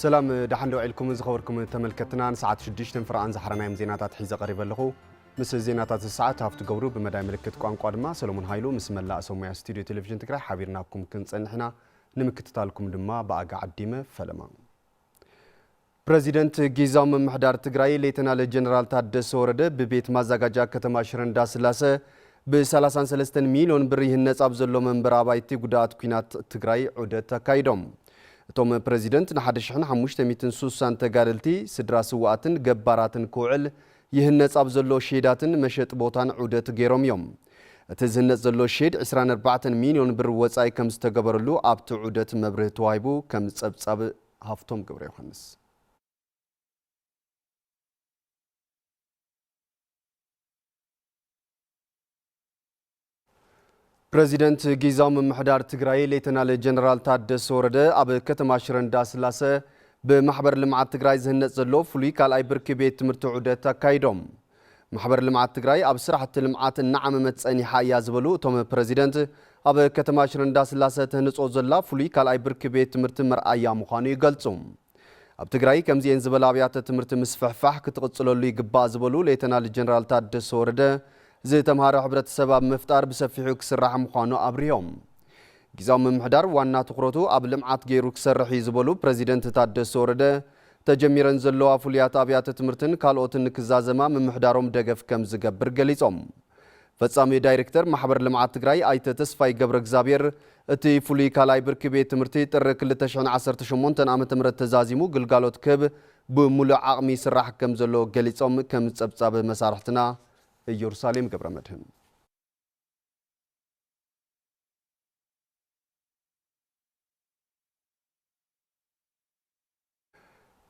ሰላም፣ ደሓን ዶ ውዒልኩም ዝኸበርኩም ተመልከትና? ንሰዓት ሽዱሽተ ፍርቓን ዝሓረናዮም ዜናታት ሒዘ ቀሪበ ኣለኹ። ምስ ዜናታት ሰዓት ሃፍቱ ገብሩ፣ ብመዳይ ምልክት ቋንቋ ድማ ሰሎሞን ሃይሉ ምስ መላእ ሰብ ሞያ ስቱድዮ ቴሌቪዥን ትግራይ ሓቢርናኩም ክንጸንሕ ኢና። ንምክትታልኩም ድማ ብኣጋ ዓዲመ ፈለማ። ፕረዚደንት ጊዛዊ ምምሕዳር ትግራይ ሌተናል ጀነራል ታደሰ ወረደ ብቤት ማዘጋጃ ከተማ ሽረ እንዳስላሰ ብ ሰላሳን ሰለስተን ሚልዮን ብር ይህነጽ ኣብ ዘሎ መንበሪ ኣባይቲ ጉድኣት ኲናት ትግራይ ዑደት ኣካይዶም። እቶም ፕረዚደንት ንሓደ ሽሕን ሓሙሽተ ሚእትን ሱሳን ተጋደልቲ፣ ስድራ ስውኣትን ገባራትን ክውዕል ይህነጽ ኣብ ዘሎ ሼዳትን መሸጢ ቦታን ዑደት ገይሮም እዮም። እቲ ዝህነጽ ዘሎ ሼድ ዕስራን ኣርባዕተን ሚልዮን ብር ወጻኢ ከም ዝተገበረሉ ኣብቲ ዑደት መብርሂ ተዋሂቡ፣ ከም ጸብጻብ ሃፍቶም ገብረ ዮሃንስ። ፕረዚደንት ጊዛዊ ምምሕዳር ትግራይ ሌተናል ጀነራል ታደሰ ወረደ ኣብ ከተማ ሽረ እንዳስላሰ ብማሕበር ልምዓት ትግራይ ዝህነጽ ዘሎ ፍሉይ ካልኣይ ብርኪ ቤት ትምህርቲ ዑደት ኣካይዶም። ማሕበር ልምዓት ትግራይ ኣብ ስራሕቲ ልምዓት እናዓመመት ጸኒሓ እያ ዝበሉ እቶም ፕረዚደንት፣ ኣብ ከተማ ሽረ እንዳስላሰ ተህንጾ ዘላ ፍሉይ ካልኣይ ብርኪ ቤት ትምህርቲ መርኣያ ምዃኑ ይገልጹ። ኣብ ትግራይ ከምዚኤን ዝበላ ኣብያተ ትምህርቲ ምስፍሕፋሕ ክትቕጽለሉ ይግባእ ዝበሉ ሌተናል ጀነራል ታደሰ ወረደ፣ ዝተምሃረ ሕብረተሰብ ኣብ ምፍጣር ብሰፊሑ ክስራሕ ምዃኑ ኣብሪሆም። ግዝያዊ ምምሕዳር ዋና ትኹረቱ ኣብ ልምዓት ገይሩ ክሰርሕ እዩ ዝበሉ ፕረዚደንት ታደሰ ወረደ፣ ተጀሚረን ዘለዋ ፍሉያት ኣብያተ ትምህርትን ካልኦትን ክዛዘማ ምምሕዳሮም ደገፍ ከም ዝገብር ገሊጾም። ፈጻሚ ዳይሬክተር ማሕበር ልምዓት ትግራይ ኣይተ ተስፋይ ገብረ እግዚኣብሔር፣ እቲ ፍሉይ ካልኣይ ብርኪ ቤት ትምህርቲ ጥሪ ክልተ ሽሕን ዓሰርተ ሸሞንተን ዓመተ ምህረት ተዛዚሙ ግልጋሎት ክህብ ብሙሉእ ዓቕሚ ይስራሕ ከም ዘሎ ገሊጾም፣ ከም ጸብጻብ መሳርሕትና ኢየሩሳሌም ገብረ መድህን።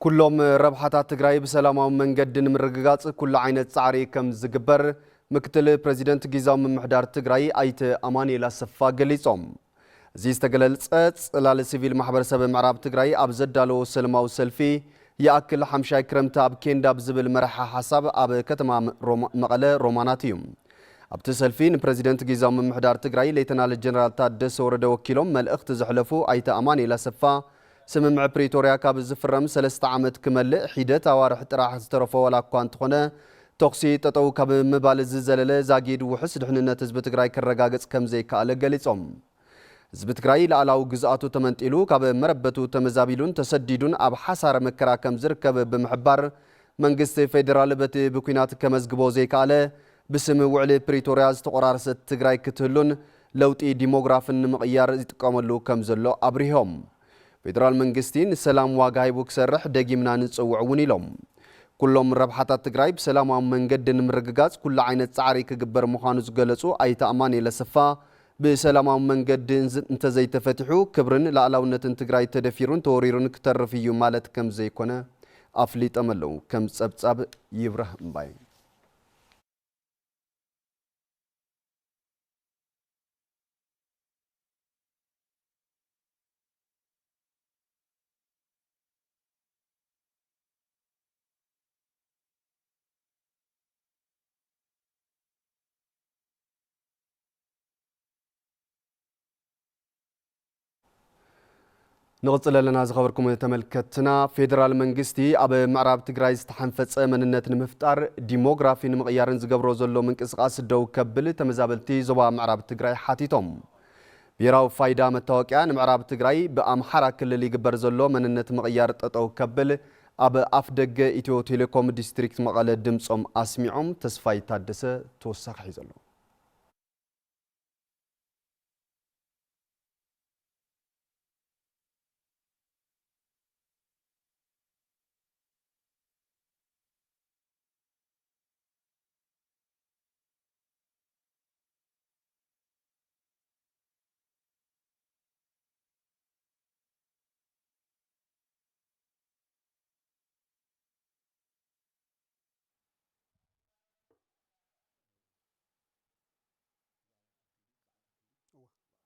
ኩሎም ረብሓታት ትግራይ ብሰላማዊ መንገዲ ንምርግጋጽ ኩሉ ዓይነት ጻዕሪ ከም ዝግበር ምክትል ፕረዚደንት ግዝያዊ ምምሕዳር ትግራይ ኣይተ ኣማኑኤል ኣሰፋ ገሊጾም። እዚ ዝተገለጸ ጽላል ሲቪል ማሕበረሰብ ምዕራብ ትግራይ ኣብ ዘዳለዎ ሰለማዊ ሰልፊ፣ ይኣክል ሓምሻይ ክረምቲ ኣብ ኬንዳ ብዝብል መርሓ ሓሳብ ኣብ ከተማ ሮማ-፣ መቐለ ሮማናት እዩ። ኣብቲ ሰልፊ ንፕረዚደንት ግዝያዊ ምምሕዳር ትግራይ ሌተናል ጀነራል ታደሰ ወረደ ወኪሎም መልእኽቲ ዘሕለፉ ኣይተ ኣማኑኤል ኣሰፋ፣ ስምምዕ ፕሪቶርያ ካብ ዝፍረም ሰለስተ ዓመት ክመልእ ሒደት ኣዋርሕ ጥራሕ ዝተረፎ ዋላ እኳ እንተኾነ፣ ተኹሲ ጠጠው ካብ ምባል ዝዘለለ ዛጊድ ውሑስ ድሕንነት ህዝቢ ትግራይ ክረጋገጽ ከም ዘይከኣለ ገሊጾም። ህዝቢ ትግራይ ሉዓላዊ ግዝኣቱ ተመንጢሉ፣ ካብ መረበቱ ተመዛቢሉን ተሰዲዱን ኣብ ሓሳረ መከራ ከም ዝርከብ ብምሕባር፣ መንግስቲ ፌዴራል በቲ ብኲናት ከመዝግቦ ዘይከኣለ ብስም ውዕሊ ፕሪቶርያ ዝተቖራረሰት ትግራይ ክትህሉን ለውጢ ዲሞግራፍን ንምቕያር ይጥቀመሉ ከም ዘሎ ኣብሪሆም። ፌዴራል መንግስቲ ንሰላም ዋጋ ሂቡ ክሰርሕ ደጊምና ንጽውዕ እውን ኢሎም። ኩሎም ረብሓታት ትግራይ ብሰላማዊ መንገዲ ንምርግጋጽ ኩሉ ዓይነት ጻዕሪ ክግበር ምዃኑ ዝገለጹ ኣይተ ኣማኑኤል ኣሰፋ፣ ብሰላማዊ መንገዲ እንዝ-፣ እንተዘይተፈቲሑ ክብርን ሉዓላውነትን ትግራይ ተደፊሩን ተወሪሩን ክተርፍ እዩ ማለት ከም ዘይኮነ ኣፍሊጦም ኣለዉ። ከም ጸብጻብ ይብራህ እምባይ። ንቕጽል ኣለና ዝኸበርኩም ተመልከትና። ፌደራል መንግስቲ ኣብ ምዕራብ ትግራይ ዝተሓንፈጸ መንነት ንምፍጣር ዲሞግራፊ ንምቕያርን ዝገብሮ ዘሎ ምንቅስቓስ ደው ከብል ተመዛበልቲ ዞባ ምዕራብ ትግራይ ሓቲቶም። ብሄራዊ ፋይዳ መታወቂያ ንምዕራብ ትግራይ ብኣምሓራ ክልል ይግበር ዘሎ መንነት ምቕያር ጠጠው ከብል ኣብ ኣፍ ደገ ኢትዮ ቴሌኮም ዲስትሪክት መቐለ ድምፆም ኣስሚዖም። ተስፋይ ታደሰ ተወሳኺ ሒዙ ኣሎ።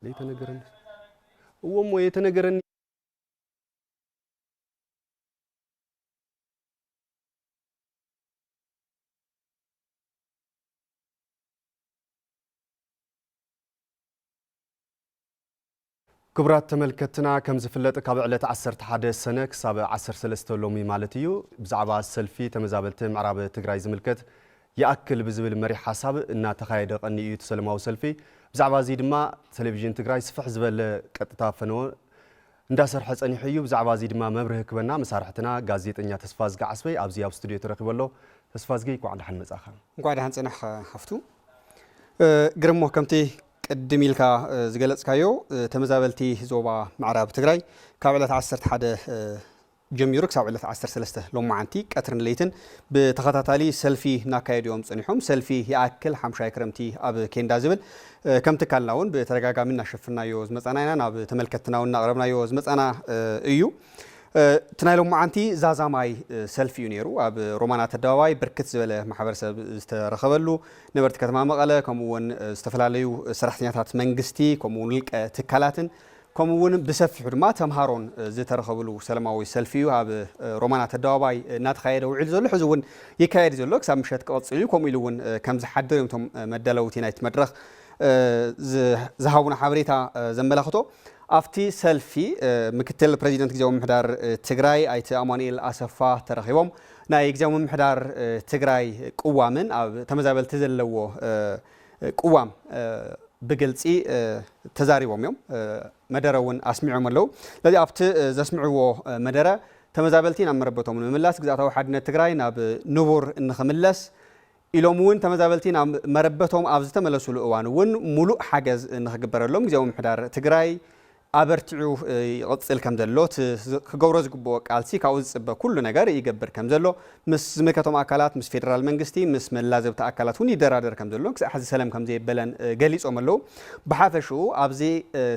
የተነገረን እወሞ የተነገረን ክቡራት ተመልከትና፣ ከም ዝፍለጥ ካብ ዕለት ዓሰርተ ሓደ ሰነ ክሳብ ዓሰርተ ሰለስተ ሎሚ ማለት እዩ፣ ብዛዕባ ሰልፊ ተመዛበልቲ ምዕራብ ትግራይ ዝምልከት ይኣክል ብዝብል መሪሕ ሓሳብ እናተኻየደ ቀኒ እዩ እቲ ሰለማዊ ሰልፊ። ብዛዕባ እዚ ድማ ቴሌቪዥን ትግራይ ስፍሕ ዝበለ ቀጥታ ፈነወ እንዳሰርሐ ጸኒሑ እዩ። ብዛዕባ እዚ ድማ መብርሂ ክበና መሳርሕትና ጋዜጠኛ ተስፋዝጊ ዓስበይ ኣብዚ ኣብ ስቱዲዮ ተረኺቡ ኣሎ። ተስፋዝጊ፣ እንኳዕ ደሓን መጻኻ። እንኳዕ ደሓን ጸናሕካ ሃፍቱ። ግርሞ፣ ከምቲ ቅድም ኢልካ ዝገለጽካዮ፣ ተመዛበልቲ ዞባ ምዕራብ ትግራይ ካብ ዕለት ዓሰርተ ሓደ ጀሚሩ ክሳብ ዕለት ዓሰርተ ሰለስተ ሎማዓንቲ ቀትርን ለይትን ብተኸታታሊ ሰልፊ እናካየዱ እዮም ጸኒሖም። ሰልፊ ይኣክል ሓምሻይ ክረምቲ ኣብ ኬንዳ ዝብል፣ ከም ትካልና እውን ብተደጋጋሚ እናሸፍናዮ ዝመጻና ኢና፣ ናብ ተመልከትና እውን እናቕረብናዮ ዝመጻና እዩ። እቲ ናይ ሎማዓንቲ ዛዛማይ ሰልፊ እዩ ነይሩ። ኣብ ሮማናት ኣደባባይ ብርክት ዝበለ ማሕበረሰብ ዝተረኸበሉ፣ ነበርቲ ከተማ መቐለ፣ ከምኡ እውን ዝተፈላለዩ ሰራሕተኛታት መንግስቲ፣ ከምኡ እውን ውልቀ ትካላትን፣ ከምኡ እውን ብሰፊሑ ድማ ተምሃሮን ዝተረኸብሉ ሰላማዊ ሰልፊ እዩ ኣብ ሮማናት ኣደባባይ እናተኻየደ ውዒሉ ዘሎ። ሕዚ እውን ይካየድ ዘሎ፣ ክሳብ ምሸት ክቐጽል እዩ። ከምኡ ኢሉ እውን ከም ዝሓድር እዮም እቶም መዳለውቲ ናይቲ መድረኽ ዝሃቡና ሓበሬታ ዘመላኽቶ። ኣብቲ ሰልፊ ምክትል ፕሬዚደንት ግዜያዊ ምምሕዳር ትግራይ ኣይተ ኣማኑኤል ኣሰፋ ተረኺቦም፣ ናይ ግዜያዊ ምምሕዳር ትግራይ ቅዋምን ኣብ ተመዛበልቲ ዘለዎ ቅዋም ብግልጺ ተዛሪቦም እዮም፣ መደረ እውን ኣስሚዖም ኣለዉ። ስለዚ ኣብቲ ዘስምዕዎ መደረ፣ ተመዛበልቲ ናብ መረበቶም ንምምላስ፣ ግዝኣታዊ ሓድነት ትግራይ ናብ ንቡር ንኽምለስ ኢሎም እውን፣ ተመዛበልቲ ናብ መረበቶም ኣብ ዝተመለሱሉ እዋን እውን ሙሉእ ሓገዝ ንኽግበረሎም ግዜያዊ ምምሕዳር ትግራይ ኣበርቲዑ ይቕጽል ከም ዘሎ፣ እቲ ክገብሮ ዝግብኦ ቃልሲ ካብኡ ዝጽበ ኩሉ ነገር ይገብር ከም ዘሎ፣ ምስ ዝምልከቶም ኣካላት፣ ምስ ፌደራል መንግስቲ፣ ምስ መላዘብቲ ኣካላት እውን ይደራደር ከም ዘሎን ክሳዕ ሕዚ ሰለም ከም ዘየበለን ገሊጾም ኣለዉ። ብሓፈሽኡ ኣብዚ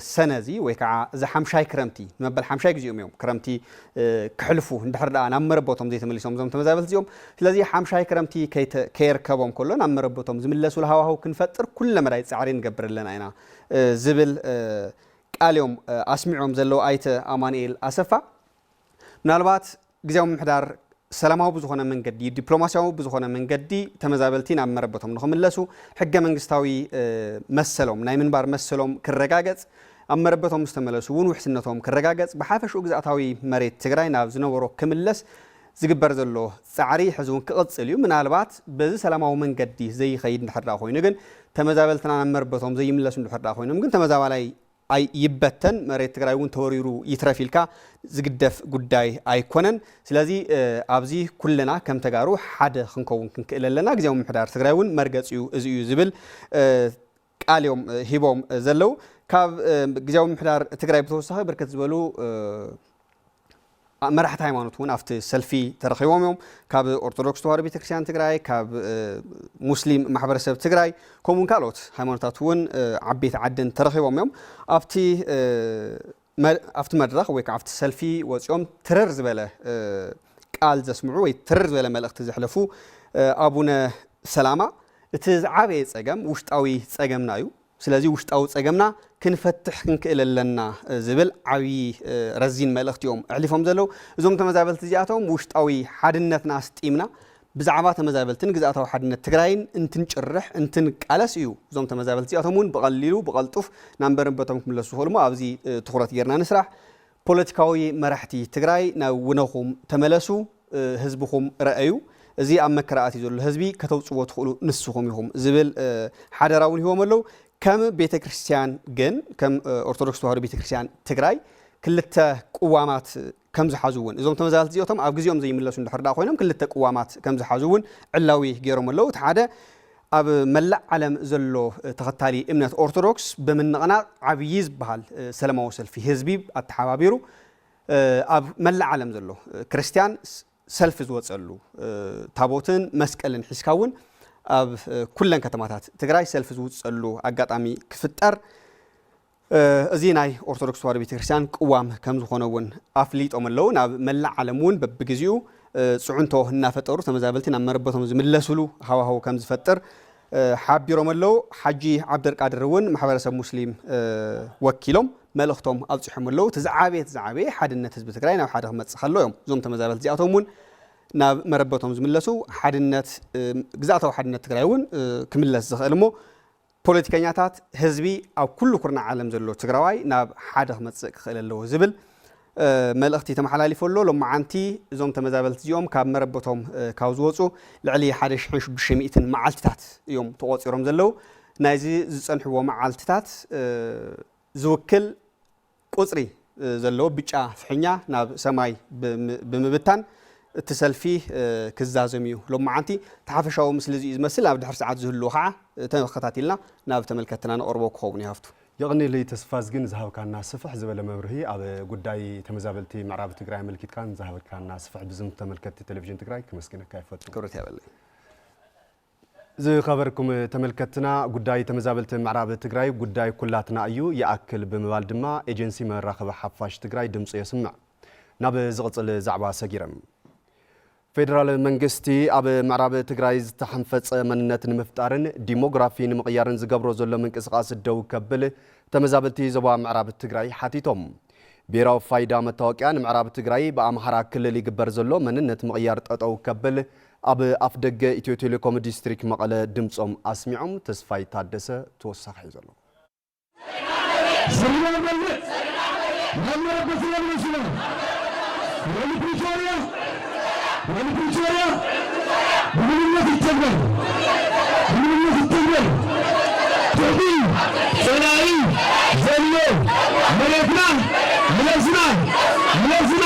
ሰነ እዚ ወይ ከዓ እዚ ሓምሻይ ክረምቲ፣ ንመበል ሓምሻይ ግዜኦም እዮም ክረምቲ ክሕልፉ፣ እንድሕር ደኣ ናብ መረበቶም ዘይተመሊሶም እዞም ተመዛበልቲ እዚኦም። ስለዚ ሓምሻይ ክረምቲ ከይተ-፣ ከየርከቦም ከሎ ናብ መረበቶም ዝምለሱሉ ሃዋህው ክንፈጥር ኩለ መዳይ ጻዕሪ ንገብር ኣለና ኢና ዝብል ቃል እዮም ኣስሚዖም ዘለዉ ኣይተ ኣማኑኤል ኣሰፋ። ምናልባት ግዜያዊ ምምሕዳር ሰላማዊ ብዝኾነ መንገዲ፣ ዲፕሎማሲያዊ ብዝኾነ መንገዲ ተመዛበልቲ ናብ መረበቶም ንኽምለሱ፣ ሕገ መንግስታዊ መሰሎም፣ ናይ ምንባር መሰሎም ክረጋገጽ፣ ኣብ መረበቶም ዝተመለሱ እውን ውሕስነቶም ክረጋገጽ፣ ብሓፈሽኡ ግዝኣታዊ መሬት ትግራይ ናብ ዝነበሮ ክምለስ ዝግበር ዘሎ ጻዕሪ ሕዚ እውን ክቕጽል እዩ። ምናልባት በዚ ሰላማዊ መንገዲ ዘይኸይድ እንድሕር ደኣ ኮይኑ ግን፣ ተመዛበልትና ናብ መረበቶም ዘይምለሱ እንድሕር ደኣ ኮይኖም ግን፣ ተመዛባላይ ኣይ-፣ ይበተን፣ መሬት ትግራይ እውን ተወሪሩ ይትረፍ ኢልካ ዝግደፍ ጉዳይ ኣይኮነን። ስለዚ፣ እ፣ ኣብዚ ኩልና ከም ተጋሩ ሓደ ክንከውን ክንክእል ኣለና። ግዜያዊ ምምሕዳር ትግራይ እውን መርገጺኡ እዚ እዩ ዝብል፣ እ፣ ቃል እዮም፣ እ፣ ሂቦም፣ እ፣ ዘለዉ። ካብ፣ እ፣ ግዜያዊ ምምሕዳር ትግራይ ብተወሳኺ ብርክት ዝበሉ፣ እ፣ መራሕቲ ሃይማኖት እውን ኣብቲ ሰልፊ ተረኺቦም እዮም። ካብ ኦርቶዶክስ ተዋህዶ ቤተክርስትያን ትግራይ፣ ካብ፣ እ፣ ሙስሊም ማሕበረሰብ ትግራይ፣ ከምኡውን ካልኦት ሃይማኖታት እውን፣ እ፣ ዓበይቲ ዓድን ተረኺቦም እዮም። ኣብቲ፣ እ፣ መ-፣ ኣብቲ መድረኽ ወይ ከዓ ኣብቲ ሰልፊ ወፂኦም ትርር ዝበለ፣ እ፣ ቃል ዘስምዑ ወይ ትርር ዝበለ መልእኽቲ ዘሕለፉ፣ እ፣ ኣቡነ ሰላማ፣ እቲ ዝዓበየ ፀገም ውሽጣዊ ፀገምና እዩ። ስለዚ ውሽጣዊ ጸገምና ክንፈትሕ ክንክእል ኣለና፣ እ፣ ዝብል ዓብዪ፣ እ፣ ረዚን መልእኽቲ እዮም ኣሕሊፎም ዘለዉ። እዞም ተመዛበልቲ እዚኣቶም ውሽጣዊ ሓድነትና ኣስጢምና ብዛዕባ ተመዛበልትን ግዝኣታዊ ሓድነት ትግራይን እንትንጭርሕ እንትንቃለስ እዩ። እዞም ተመዛበልቲ እዚኣቶም እውን ብቐሊሉ ብቐልጡፍ ናብ መረበቶም ክምለሱ ዝኽእሉ እሞ ኣብዚ፣ እ፣ ትኹረት ጌርና ንስራሕ። ፖለቲካዊ መራሕቲ ትግራይ ናብ ውነኹም ተመለሱ፣ እ፣ ህዝብኹም ረኣዩ፣ እዚ ኣብ መከራ ኣትዩ ዘሎ ህዝቢ ከተውፅዎ ትኽእሉ ንስኹም ኢኹም ዝብል፣ እ፣ ሓደራ እውን ሂቦም ኣለዉ። ከም ቤተ ክርስቲያን ግን፣ ከም፣ እ፣ ኦርቶዶክስ ተዋህዶ ቤተ ክርስቲያን ትግራይ ክልተ ቅዋማት ከም ዝሓዙ እውን፣ እዞም ተመዛበልቲ እዚኦቶም ኣብ ግዜኦም ዘይምለሱ እንድሕር ደኣ ኮይኖም ክልተ ቅዋማት ከም ዝሓዙ እውን ዕላዊ ገይሮም ኣለዉ። እቲ ሓደ ኣብ መላእ ዓለም ዘሎ ተኸታሊ እምነት ኦርቶዶክስ ብምንቕናቕ ዓብዪ ዝበሃል ሰለማዊ ሰልፊ ህዝቢ ኣተሓባቢሩ ኣብ መላእ ዓለም ዘሎ ክርስትያን ሰልፊ ዝወፀሉ ታቦትን መስቀልን ሒዝካ እውን ኣብ ኩለን ከተማታት ትግራይ ሰልፊ ዝውፀሉ ኣጋጣሚ ክፍጠር እዚ ናይ ኦርቶዶክስ ተዋህዶ ቤተክርስትያን ቅዋም ከም ዝኾነ እውን ኣፍሊጦም ኣለዉ። ናብ መላእ ዓለም እውን በብግዜኡ፣ እ፣ ጽዕንቶ እናፈጠሩ ተመዛበልቲ ናብ መረበቶም ዝምለሱሉ ሃዋህው ከም ዝፈጥር፣ እ፣ ሓቢሮም ኣለዉ። ሓጂ ዓብደልቃድር እውን ማሕበረሰብ ሙስሊም፣ እ፣ ወኪሎም መልእኽቶም ኣብጺሖም ኣለዉ። እቲ ዝዓበየ፣ እቲ ዝዓበየ ሓድነት ህዝቢ ትግራይ ናብ ሓደ ክመጽእ ከሎ እዮም። እዞም ተመዛበልቲ እዚኣቶም እውን ናብ መረበቶም ዝምለሱ፣ ሓድነት፣ እ፣ ግዝኣታዊ ሓድነት ትግራይ እውን፣ እ፣ ክምለስ ዝኽእል እሞ ፖለቲከኛታት፣ ህዝቢ፣ ኣብ ኩሉ ኩርናዕ ዓለም ዘሎ ትግራዋይ ናብ ሓደ ክመጽእ ክኽእል ኣለዎ ዝብል፣ እ፣ መልእኽቲ ተመሓላሊፉ ኣሎ። ሎማዓንቲ እዞም ተመዛበልቲ እዚኦም ካብ መረበቶም፣ እ፣ ካብ ዝወጹ ልዕሊ ሓደ ሽሕን ሽዱሽተ ሚእትን መዓልትታት እዮም ተቖጺሮም ዘለዉ። ናይዚ ዝጸንሕዎ መዓልትታት፣ እ፣ ዝውክል ቁጽሪ፣ እ፣ ዘለዎ ብጫ ፍሕኛ ናብ ሰማይ ብም-፣ ብምብታን እቲ ሰልፊ፣ እ፣ ክዛዘም እዩ። ሎማዓንቲ እቲ ሓፈሻዊ ምስሊ እዚ እዩ ዝመስል። ኣብ ድሕሪ ሰዓት ዝህልዎ ኸዓ፣ እ፣ ተኸታቲልና ናብ ተመልከትና ነቕርቦ ክኸውን እዩ ሃፍቱ። የቐንየለይ ተስፋዝጊ ንዝሃብካና ስፍሕ ዝበለ መብርሂ። ኣብ ጉዳይ ተመዛበልቲ ምዕራብ ትግራይ ኣመልኪትካ ንዝሃብካና ስፍሕ ብዝም ተመልከትቲ ቴሌቪዥን ትግራይ ክመስግነካ ይፈቱ። ክብረት ያበለይ። ዝኸበርኩም ተመልከትና፣ ጉዳይ ተመዛበልቲ ምዕራብ ትግራይ ጉዳይ ኩላትና እዩ፣ ይኣክል ብምባል ድማ ኤጀንሲ መራኸቢ ሓፋሽ ትግራይ ድምፁ የስምዕ። ናብ ዝቕፅል ዛዕባ ሰጊረም። ፌደራል መንግስቲ ኣብ ምዕራብ ትግራይ ዝተሓንፈፀ መንነት ንምፍጣርን ዲሞግራፊ ንምቕያርን ዝገብሮ ዘሎ ምንቅስቓስ ደው ከብል ተመዛበልቲ ዞባ ምዕራብ ትግራይ ሓቲቶም። ብሄራዊ ፋይዳ መታወቅያ ንምዕራብ ትግራይ ብኣምሓራ ክልል ይግበር ዘሎ መንነት ምቕያር ጠጠው ከብል ኣብ ኣፍ ደገ ኢትዮ ቴሌኮም ዲስትሪክት መቐለ ድምፆም ኣስሚዖም። ተስፋይ ታደሰ ተወሳኺ ሒዙ ኣሎ። ፕሪቶሪያ፣ ፕሪቶሪያ፣ ብሙሉነት ይተግበር፣ ብሙሉነት ይተግበር። ትሕቲ ጸላኢ ዘሎ መሬትና ምለስና፣ ምለስና።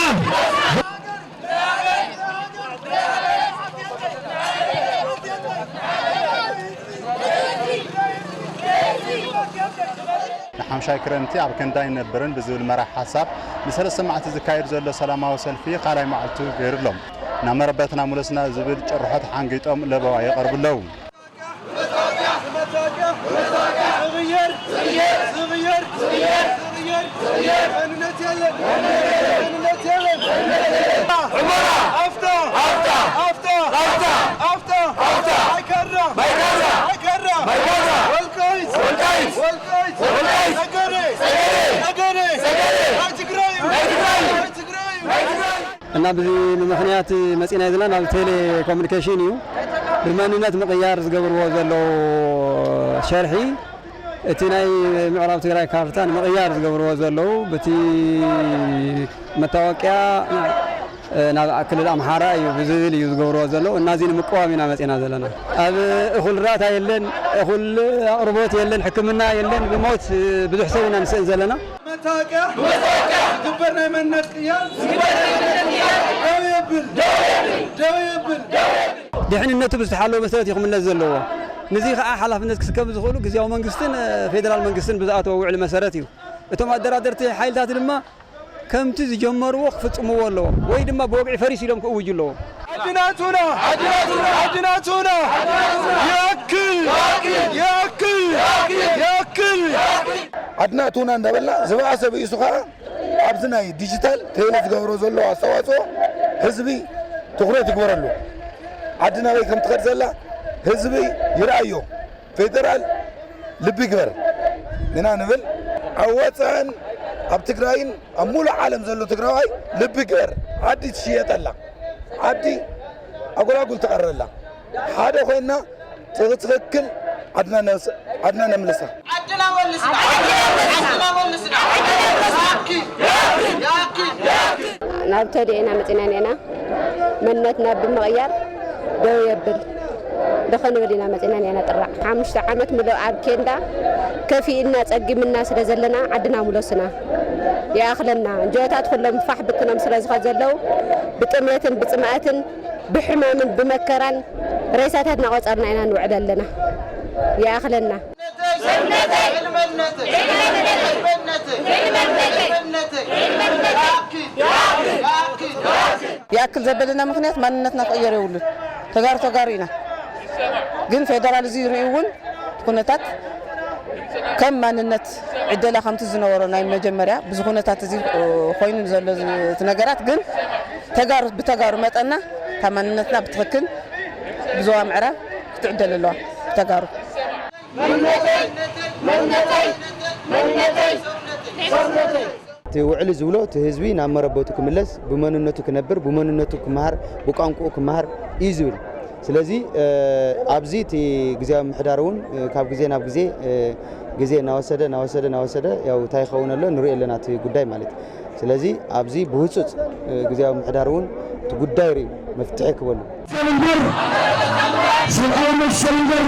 ንሓምሻይ ክረምቲ ኣብ ክንዳ ኣይንነብርን ብዝብል መራሕ ሓሳብ ንሰለስተ መዓልቲ ዝካየድ ዘሎ ሰላማዊ ሰልፊ ካልኣይ መዓልቱ ገይሩ ኣሎ። ናብ መረበትና ምለሱና ዝብል ጭርሖ ተሓንጊጦም ለበዋ የቕርቡ ኣለዉ። ዝቕየር፣ ዝቕየር፣ ዝቕየር መንነት የለን፣ መንነት የለን። ኣፍታ፣ ኣፍታ፣ ኣፍታ፣ ኣፍታ፣ ኣፍታ፣ ኣፍታ። ማይካድራ፣ ማይካድራ፣ ማይካድራ፣ ማይካድራ። ወልቃይት፣ ወልቃይት፣ ወልቃይት፣ ወልቃይት። ጸገዴ፣ ጸገዴ፣ ጸገዴ፣ ጸገዴ። ናይ ትግራይ እዩ፣ ናይ ትግራይ እዩ፣ ናይ ትግራይ እዩ። እና ብዚ ምኽንያት መጺና ዘለና ናብ ቴሌኮሙኒኬሽን እዩ። ብመንነት ምቕያር ዝገብርዎ ዘለዉ ሸርሒ፣ እቲ ናይ ምዕራብ ትግራይ ካርታ ንምቕያር ዝገብርዎ ዘለዉ፣ በቲ መታወቅያ፣ እ፣ ናብ ክልል ኣምሓራ እዩ ብዝብል እዩ ዝገብርዎ ዘለዉ። እና እዚ ንምቅዋም ኢና መጺና ዘለና። ኣብ እኹል ራታ የለን፣ እኹል ኣቕርቦት የለን፣ ሕክምና የለን፣ ብሞት፣ እ፣ ብዙሕ ሰብ ኢና ንስእን ዘለና። መታወቅያ፣ መታወቅያ ዝግበር ናይ መንነት ቅያር ደው የብል፣ ደው የብል፣ ደው የብል። ድሕንነቱ ብዝተሓለወ መሰረት እዩ ክምለስ ዘለዎ። ነዚ ከዓ ሓላፍነት ክስከም ዝኽእሉ ግዝያዊ መንግስትን፣ እ፣ ፌደራል መንግስትን ብዝኣተወ ውዕሊ መሰረት እዩ። እቶም ኣደራደርቲ ሓይልታት ድማ ከምቲ ዝጀመርዎ ክፍጽምዎ ኣለዎም፣ ወይ ድማ ብወግዒ ፈሪስ ኢሎም ክእውጁ ኣለዎም። ኣድናቱና፣ ኣድናቱና፣ ኣድናቱና። ይኣክል፣ ይኣክል፣ ይኣክል። ኣድናቱና እንዳበልና ዝበኣሰ ብኢሱ ከዓ ኣብዚ ናይ ዲጂታል ቴሌ ዝገብሮ ዘሎ ኣስተዋፅኦ ህዝቢ ትኹረት ይግበረሉ። ዓዲ ናበይ ከም ትኸድ ዘላ ህዝቢ ይርኣዮ። ፌደራል ልቢ ግበር ኢና ንብል። ኣብ ወፃእን ኣብ ትግራይን ኣብ ሙሉእ ዓለም ዘሎ ትግራዋይ ልቢ ግበር። ዓዲ ትሽየጠላ፣ ዓዲ ኣጎላጉል ትቐረላ። ሓደ ኮይና ትኽክል ዓድና ነስ-፣ ዓድና ነምልሳ። ዓድና መልስና። ዓድና መልስና። ዓድና መልስና። ናብ ተዲኤና መፂና ኔና መንነትና ብምቕያር ደው የብል ደኸ ንብል ኢና መፂና ኔና ጥራዕ ሓሙሽተ ዓመት ምሉእ ኣብ ኬንዳ ከፊእና ጸጊምና ስለ ዘለና ዓድና ምለሱና ይኣኽለና። እንጆታት ኩሎም ፋሕ ብትኖም ስለ ዝኾ ዘለዉ ብጥሜትን ብጽምኣትን ብሕማምን ብመከራን ሬሳታት እናቖጸርና ኢና ንውዕል ኣለና። ይኣኽለና። ይኣክል ዘበለና ምኽንያት ማንነትና ክቕየር የብሉን። ተጋሩ ተጋሩ ኢና። ግን ፌደራል እዚ ይርኢ እውን ኩነታት ከም ማንነት ዕደላ ከምቲ ዝነበሮ ናይ መጀመርያ ብዙ ኩነታት እዚ ኮይኑ ዘሎ እቲ ነገራት ግን ተጋሩ ብተጋሩ መጠና እታ ማንነትና ብትኽክል ብዞባ ምዕራብ ክትዕደል ኣለዋ ብተጋሩ። እቲ ውዕሊ ዝብሎ እቲ ህዝቢ ናብ መረበቱ ክምለስ፣ ብመንነቱ ክነብር፣ ብመንነቱ ክመሃር፣ ብቋንቋኡ ክመሃር እዩ ዝብል። ስለዚ ኣብዚ እቲ ግዜያዊ ምምሕዳር እውን ካብ ግዜ ናብ ግዜ ግዜ እናወሰደ እናወሰደ እናወሰደ ያው እንታይ ይኸውን ኣሎ ንሪኦ ኣለና እቲ ጉዳይ ማለት እዩ። ስለዚ ኣብዚ ብህፁፅ ግዜያዊ ምምሕዳር እውን እቲ ጉዳይ ሪኡ መፍትሒ ክበሉ። እምበር ሰብኣዊ መሰል እምበር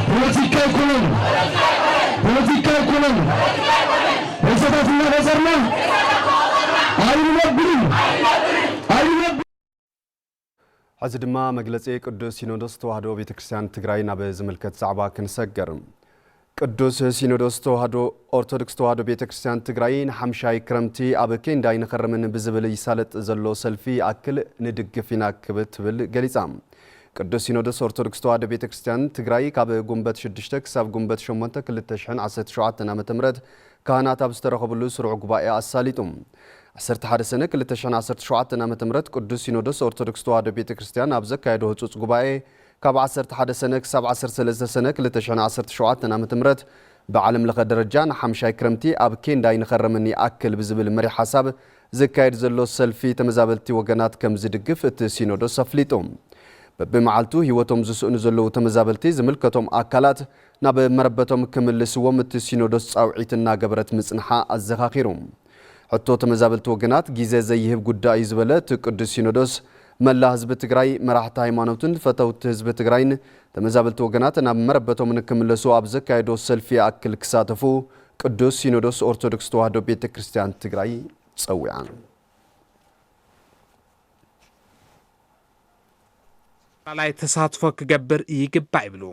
ፖለቲካ ኣይኮነን፣ ፖለቲካ ኣይኮነን። ሬሳታት እናቆፀርና ኣይንነብርን፣ ኣይንነብርን። ሕዚ ድማ መግለጺ ቅዱስ ሲኖዶስ ተዋህዶ ቤተ ክርስቲያን ትግራይ ናብ ዝምልከት ዛዕባ ክንሰግር። ቅዱስ ሲኖዶስ ተዋህዶ ኦርቶዶክስ ተዋህዶ ቤተ ክርስቲያን ትግራይ ንሓምሻይ ክረምቲ ኣብ ኬንዳ ኣይንኸርምን ብዝብል ይሳለጥ ዘሎ ሰልፊ ይኣክል ንድግፍ ኢና ክብ- ትብል ገሊጻ። ቅዱስ ሲኖዶስ ኦርቶዶክስ ተዋህዶ ቤተ ክርስቲያን ትግራይ ካብ ጉንበት ሽዱሽተ ክሳብ ጉንበት ሸሞንተ ክልተ ሽሕን ዓሰርተ ሸውዓተን ዓመተ ምህረት ካህናት ኣብ ዝተረኸብሉ ስሩዕ ጉባኤ ኣሳሊጡ። ዓሰርተ ሓደ ሰነ ክልተ ሽሕን ዓሰርተ ሸውዓተን ዓመተ ምህረት ቅዱስ ሲኖዶስ ኦርቶዶክስ ተዋህዶ ቤተ ክርስቲያን ኣብ ዘካየዶ ህጹጽ ጉባኤ ካብ ዓሰርተ ሓደ ሰነ ክሳብ ዓሰርተ ሰለስተ ሰነ ክልተ ሽሕን ዓሰርተ ሸውዓተን ዓመተ ምህረት ብዓለም ለኸ ደረጃ ንሓምሻይ ክረምቲ ኣብ ኬንዳ ኣይንኸርምን ይኣክል ብዝብል መሪሕ ሓሳብ ዝካየድ ዘሎ ሰልፊ ተመዛበልቲ ወገናት ከም ዝድግፍ እቲ ሲኖዶስ ኣፍሊጡ። በብመዓልቱ ህይወቶም ዝስእኑ ዘለዉ ተመዛበልቲ ዝምልከቶም ኣካላት ናብ መረበቶም ክምልስዎም እቲ ሲኖዶስ ጻውዒት እናገበረት ምጽንሓ ኣዘኻኺሩ። ሕቶ ተመዛበልቲ ወገናት ግዜ ዘይህብ ጉዳይ እዩ ዝበለ እቲ ቅዱስ ሲኖዶስ፣ መላ ህዝቢ ትግራይ፣ መራሕቲ ሃይማኖትን ፈተውቲ ህዝቢ ትግራይን ተመዛበልቲ ወገናት ናብ መረበቶም ንክምለሱ ኣብ ዘካየዶ ሰልፊ ይኣክል ክሳተፉ ቅዱስ ሲኖዶስ ኦርቶዶክስ ተዋህዶ ቤተ ክርስቲያን ትግራይ ጸዊዓ። ላዕላይ ተሳትፎ ክገብር ይግባእ ይብሉ።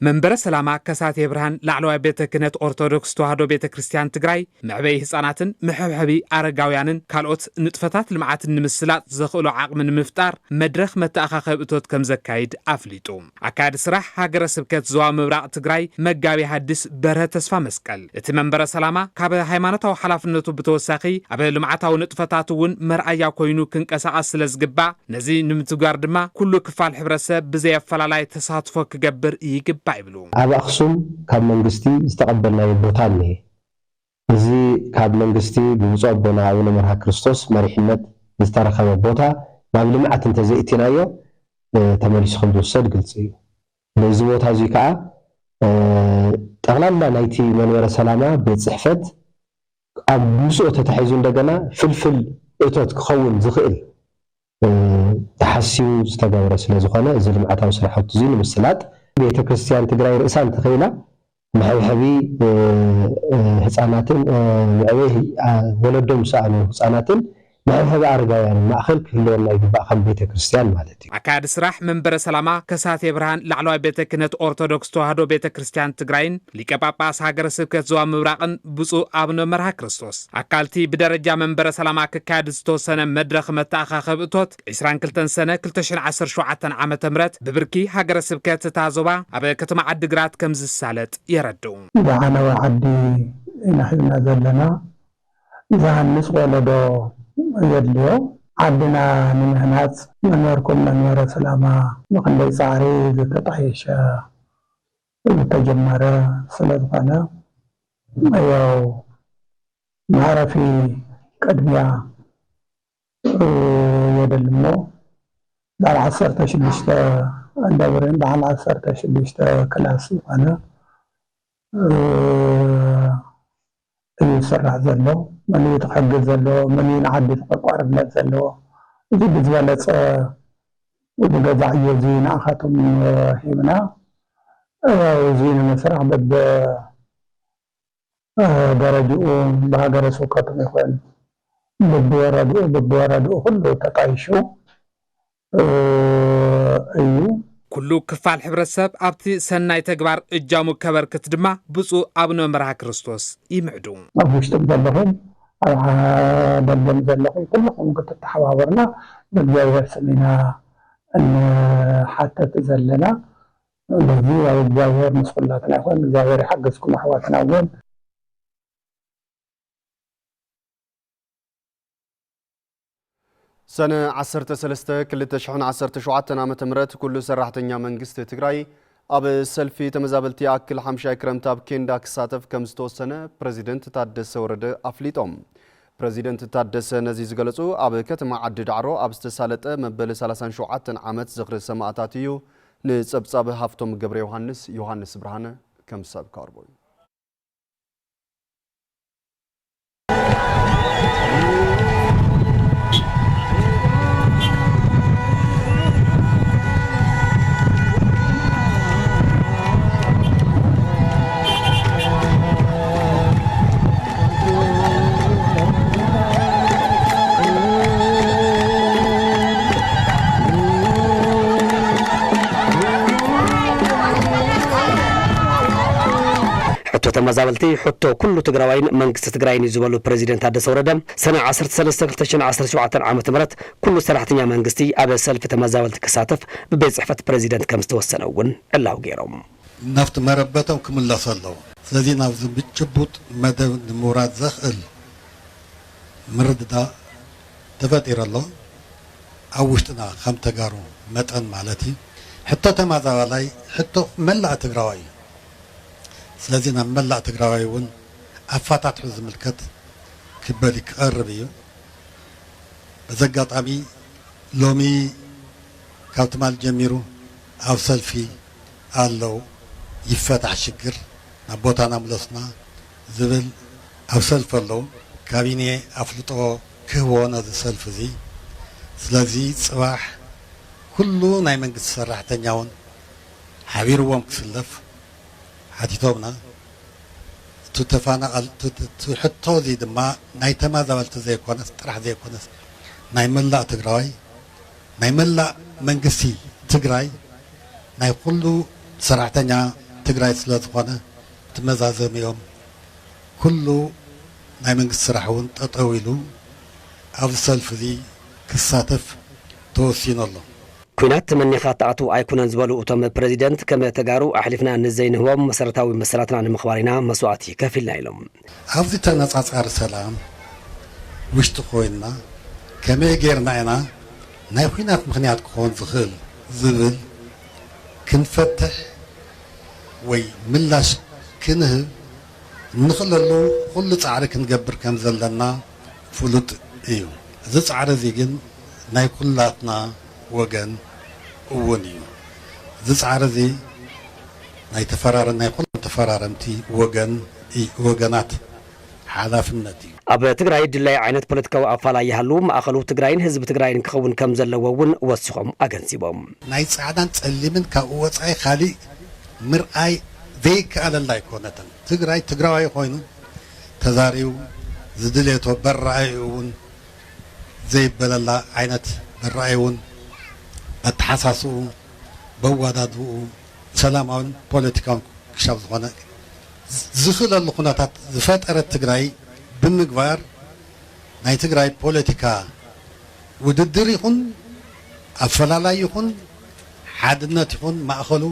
መንበረ ሰላማ ከሳቴ ብርሃን ላዕለዋይ ቤተ ክህነት ኦርቶዶክስ ተዋህዶ ቤተ ክርስቲያን ትግራይ መዕበይ ህፃናትን መሐብሐቢ ኣረጋውያንን ካልኦት ንጥፈታት ልምዓትን ንምስላጥ ዘኽእሎ ዓቕሚ ንምፍጣር መድረኽ መተኣኻኸቢ እቶት ከም ዘካይድ ኣፍሊጡ። ኣካያዲ ስራሕ ሃገረ ስብከት ዞባ ምብራቕ ትግራይ መጋቢ ሐዲስ በርሀ ተስፋ መስቀል እቲ መንበረ ሰላማ ካብ ሃይማኖታዊ ሓላፍነቱ ብተወሳኺ ኣብ ልምዓታዊ ንጥፈታት እውን መርኣያ ኮይኑ ክንቀሳቐስ ስለ ዝግባእ ነዚ ንምትግባር ድማ ኩሉ ክፋል ሕብረተሰብ ብዘይ ኣፈላላይ ተሳትፎ ክገብር ይግባእ ይብሉ። ኣብ ኣኽሱም ካብ መንግስቲ ዝተቐበልናዮ ቦታ እኒሀ። እዚ ካብ መንግስቲ ብብፁዕ ኣቦና ኣቡነ መርሃ ክርስቶስ መሪሕነት ዝተረኸበ ቦታ ናብ ልምዓት እንተዘይእቲናዮ ተመሊሱ ከም ዝውሰድ ግልፂ እዩ። ነዚ ቦታ እዚ ከዓ ጠቕላላ ናይቲ መንበረ ሰላማ ቤት ፅሕፈት ኣብ ምስኡ ተታሒዙ እንደገና ፍልፍል እቶት ክኸውን ዝኽእል ተሓሲቡ ዝተገበረ ስለ ዝኾነ እዚ ልምዓታዊ ስራሕቲ እዚ ንምስላጥ ቤተ ክርስቲያን ትግራይ ርእሳ እንተኸኢላ መሐብሐቢ ህፃናትን መዕበይ ወለዶም ዝሰኣኑ ህፃናትን መሐብሐቢ ኣረጋውያን ማእኸል ክህልወና ይግባእ ከም ቤተ ክርስቲያን ማለት እዩ። ኣካያዲ ስራሕ መንበረ ሰላማ ከሳቴ ብርሃን ላዕለዋይ ቤተ ክህነት ኦርቶዶክስ ተዋህዶ ቤተ ክርስቲያን ትግራይን ሊቀ ጳጳስ ሃገረ ስብከት ዞባ ምብራቕን ብፁዕ ኣቡነ መርሃ ክርስቶስ ኣካልቲ ብደረጃ መንበረ ሰላማ ክካየድ ዝተወሰነ መድረኽ መተኣኻኸቢ እቶት ዕስራን ክልተን ሰነ ክልተ ሽሕን ዓሰርተ ሸውዓተን ዓመተ ምህረት ብብርኪ ሃገረ ስብከት እታ ዞባ ኣብ ከተማ ዓዲግራት ከም ዝሳለጥ የረድኡ። ዝዓነወ ዓዲ ኢና ሒዝና ዘለና። ዝሃንጽ ወለዶ የድልዮ። ዓድና ንምህናጽ መንበርኩም መንበረ ሰላማ ብኽንደይ ጻዕሪ ዝተጣየሸ ዝተጀመረ ስለ ዝኾነ ያው መዕረፊ ቅድሚያ የድሊ እሞ በዓል ዓሰርተ ሽዱሽተ ደብርን በዓል ዓሰርተ ሽዱሽተ ክላስ ዝኾነ እዩ ዝስራሕ ዘሎ። መን እዩ ክሕግዝ ዘለዎ? መን እዩ ንዓዲ ተቆርቋርነት ዘለዎ? እዚ ብዝበለፀ እዚ ገዛ ዕዮ እዚ ንኣኻትኩም ሂብና። ያው እዚ ንምስራሕ በብደረጅኡ ብሃገረ ስብከቱም ይኹን በብወረድኡ በብወረድኡ ኩሉ ተጣይሹ እዩ። ኩሉ ክፋል ሕብረተሰብ ኣብቲ ሰናይ ተግባር እጃሙ ከበርክት ድማ ብፁዕ ኣቡነ መርሃ ክርስቶስ ይምዕዱ። ኣብ ውሽጥም ዘለኹም ኣብ ደገም ዘለኹም ኩልኹም ክትተሓባበሩና ብእግዚኣብሔር ስም ኢና እንሓተት ዘለና። በዚ ኣብ እግዚኣብሔር ምስ ኩላትና ይኹን። እግዚኣብሔር ይሓግዝኩም ኣሕዋትና እውን። ሰነ ዓሰርተ ሰለስተ ክልተ ሽሕን ዓሰርተ ሸውዓተን ዓመተ ምህረት ኩሉ ሰራሕተኛ መንግስቲ ትግራይ ኣብ ሰልፊ ተመዛበልቲ ይኣክል ሓምሻይ ክረምቲ ኣብ ኬንዳ ክሳተፍ ከም ዝተወሰነ ፕረዚደንት ታደሰ ወረደ ኣፍሊጦም። ፕረዚደንት ታደሰ ነዚ ዝገለጹ ኣብ ከተማ ዓዲ ዳዕሮ ኣብ ዝተሳለጠ መበል ሰላሳን ሸውዓተን ዓመት ዝኽሪ ሰማእታት እዩ። ንጸብጻብ ሃፍቶም ገብረ ዮሃንስ፣ ዮሃንስ ብርሃነ ከም ሰብ ካርቦ እዩ። ሕቶ ተመዛበልቲ ሕቶ ኩሉ ትግራዋይን መንግስቲ ትግራይን እዩ ዝበሉ ፕረዚደንት ታደሰ ወረደ፣ ሰነ ዓሰርተ ሰለስተ ክልተ ሽሕን ዓሰርተ ሸውዓተን ዓመተ ምህረት ኩሉ ሰራሕተኛ መንግስቲ ኣብ ሰልፊ ተመዛበልቲ ክሳተፍ ብቤት ጽሕፈት ፕረዚደንት ከም ዝተወሰነ እውን ዕላዊ ገይሮም። ናብቲ መረበቶም ክምለሱ ኣለዎ። ስለዚ ናብዚ ብጭቡጥ መደብ ንምውራድ ዘኽእል ምርድዳእ ተፈጢሩ ኣሎ። ኣብ ውሽጥና ከም ተጋሩ መጠን ማለት እዩ። ሕቶ ተመዛባላይ ሕቶ መላእ ትግራዋይ እዩ። ስለዚ ናብ መላእ ትግራዋይ እውን ኣፋታትሑ ዝምልከት ክበል ክቐርብ እዩ። በዚ ኣጋጣሚ ሎሚ ካብ ትማል ጀሚሩ ኣብ ሰልፊ ኣለዉ። ይፈታሕ ሽግር፣ ናብ ቦታና ምለሱና ዝብል ኣብ ሰልፊ ኣለዉ። ካቢኔ ኣፍልጦ ክህቦ ነዚ ሰልፊ እዚ። ስለዚ ጽባሕ ኩሉ ናይ መንግስቲ ሰራሕተኛ እውን ሓቢርዎም ክስለፍ ሓቲቶምና። እቲ ተፋናቐል-፣ እቲ፣ እቲ ሕቶ እዚ ድማ ናይ ተመዛበልቲ ዘይኮነስ፣ ጥራሕ ዘይኮነስ፣ ናይ መላእ ትግራዋይ፣ ናይ መላእ መንግስቲ ትግራይ፣ ናይ ኩሉ ሰራሕተኛ ትግራይ ስለ ዝኾነ፣ እቲ መዛዘሚኦም ኩሉ ናይ መንግስቲ ስራሕ እውን ጠጠው ኢሉ ኣብዚ ሰልፊ እዚ ክሳተፍ ተወሲኑ ኣሎ። ኲናት ተመኒኻ ትኣትው ኣይኮነን ዝበሉ እቶም ፕረዚደንት፣ ከም ተጋሩ ኣሕሊፍና ንዘይንህቦም መሰረታዊ መሰላትና ንምኽባር ኢና መስዋእቲ ከፊልና ኢሎም። ኣብዚ ተነጻጻሪ ሰላም ውሽጢ ኮይንና ከመይ ጌርና ኢና ናይ ኲናት ምኽንያት ክኾን ዝኽእል ዝብል ክንፈትሕ ወይ ምላሽ ክንህብ እንኽእለሉ ኩሉ ጻዕሪ ክንገብር ከም ዘለና ፍሉጥ እዩ። እዚ ጻዕሪ እዚ ግን ናይ ኩላትና ወገን እውን እዩ። እዚ ጻዕሪ እዚ ናይ ተፈራረ-፣ ናይ ኩሎም ተፈራረምቲ ወገን እ-፣ ወገናት ሓላፍነት እዩ። ኣብ ትግራይ ድላይ ዓይነት ፖለቲካዊ ኣፋላይ ይሃሉ፣ ማእኸሉ ትግራይን ህዝቢ ትግራይን ክኸውን ከም ዘለዎ እውን ወሲኾም ኣገንዚቦም። ናይ ጻዕዳን ጸሊምን ካብኡ ወጻኢ ካሊእ ምርኣይ ዘይከኣለላ ኣይኮነትን። ትግራይ ትግራዋይ ኮይኑ ተዛሪቡ ዝድሌቶ በራኣዩ እውን ዘይበለላ ዓይነት በራኣዩ እውን ኣተሓሳስኡ በዋዳድኡ ሰላማውን ፖለቲካውን ክሻብ ዝኾነ ዝኽእለሉ ኩነታት ዝፈጠረት ትግራይ ብምግባር ናይ ትግራይ ፖለቲካ ውድድር ይኹን ኣፈላላይ ይኹን ሓድነት ይኹን ማእኸሉ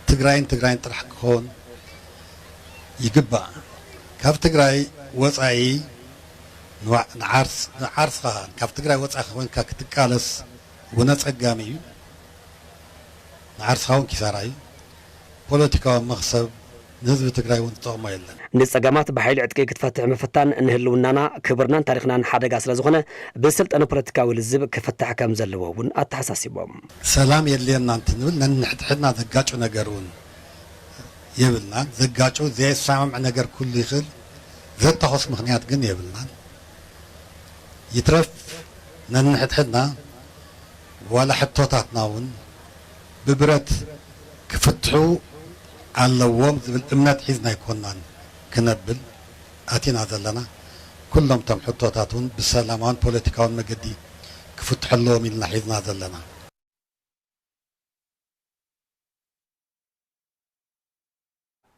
ትግራይን ትግራይን ጥራሕ ክኸውን ይግባእ። ካብ ትግራይ ወፃኢ ንዋ-፣ ንዓርስ-፣ ንዓርስኻ ካብ ትግራይ ወፃኢ ኮይንካ ክትቃለስ እውን ኣፀጋሚ እዩ። ንዓርስኻ እውን ኪሳራ እዩ። ፖለቲካዊ መኽሰብ ንህዝቢ ትግራይ እውን ዝጠቕሞ የለን። ንፀገማት ብሓይሊ ዕጥቂ ክትፈትሕ ምፍታን ንህልውናና፣ ክብርናን ታሪኽናን ሓደጋ ስለ ዝኾነ ብዝሰልጠነ ፖለቲካዊ ልዝብ ክፍታሕ ከም ዘለዎ እውን ኣተሓሳሲቦም። ሰላም የድልየና እንትንብል ነንሕድሕድና ዘጋጩ ነገር እውን የብልናን። ዘጋጩ ዘየሰማምዕ ነገር ኩሉ ይኽእል፣ ዘታኾስ ምኽንያት ግን የብልናን። ይትረፍ ነንሕድሕድና ዋላ ሕቶታትና እውን ብብረት ክፍትሑ ኣለዎም ዝብል እምነት ሒዝና ኣይኮናን ክነብል ኣቲና ዘለና። ኩሎም እቶም ሕቶታት እውን ብሰላማውን ፖለቲካውን መገዲ ክፍትሑ ኣለዎም ኢልና ሒዝና ዘለና።